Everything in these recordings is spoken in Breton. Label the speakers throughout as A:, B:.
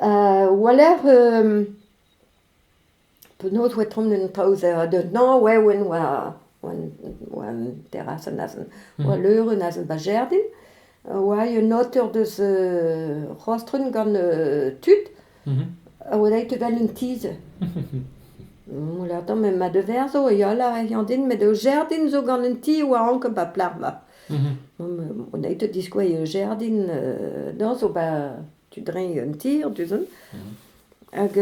A: War-lerc'h penaos oa tont an traoù-se deus nañ oa oan oa oa an terrasenn aze, oa leurenn aze 'ba jardin, oa un oter deus Rostren gant tud a oa aet evel un ti-se. Lâret met ma dever zo ya lâret din met ur jardin zo gant un ti oa anket 'ba plac'h-mañ. On a été diskouez ur jardin dans zo 'ba tu dreñ un tir du-hont. Hag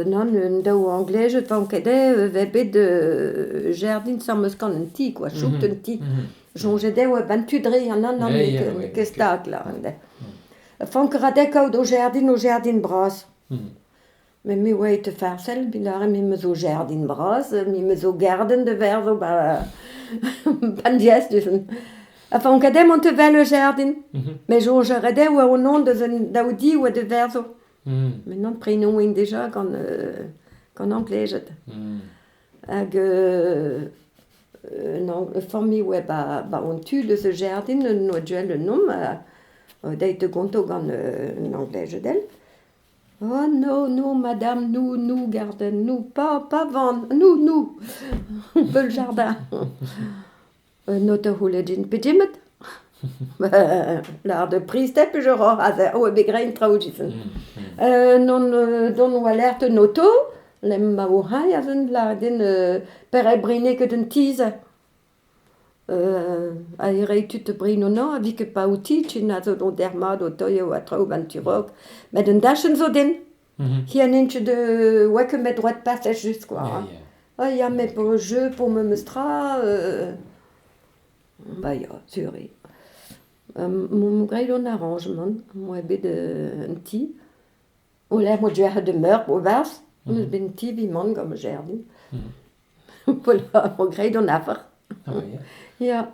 A: nann un daou Anglejet 'oan ket eo 've bet jardin memes gant un ti quoi, chouk un ti. Soñjet eo 'ba 'n tu dreñ an nann n'eo ket stag lâret. Fank a ra dezhe kaout o jardin bras. Met me 'oa aet da farsal evit lâret me 'meus o jardin bras, me 'meus o gardenn da verzo 'ba 'ba 'n diaz du-hont. Ha fank ket dezhe mont da wel o jardin. Met soñj a ra dezhe 'oa o non deus an daou di 'oa da verzo. Met nann prenoù int dija gant gant Anglejet. Hag un familh 'oa 'ba 'ba hon tud eus o jardin 'noa gwell un homme deuet da gontañ gant un Anglejet all. Oh non, non, madame, nous, nous, garden, nous, pas, pas vendre, nous, nous, veut le jardin. Not a c'houlle din pedimet. Lâr de pristep je roc'h aze, oa bet graet traoù jifen. Non don oa lert un oto, lem ma o c'hañ azen lâret din perak brenet ket un ti-se. Ha e rei tud da brenañ a vi ket pa outi tun a zo dont dermat o toio ha traoù 'ba 'n tu-raok. Met un dachenn zo din. Hi n'int ket oa ket met droit passage just quoi. Ah ya met pour jeu pour memes tra bah ya sur eo. M'omp graet an arrangement, 'moa bet un ti. O lec'h 'moa deuet da meur 'barzh, 'meus bet un ti evit mont gant ma jardin. Voilà, 'moa graet an afer.
B: Ah ouais.
A: Ya.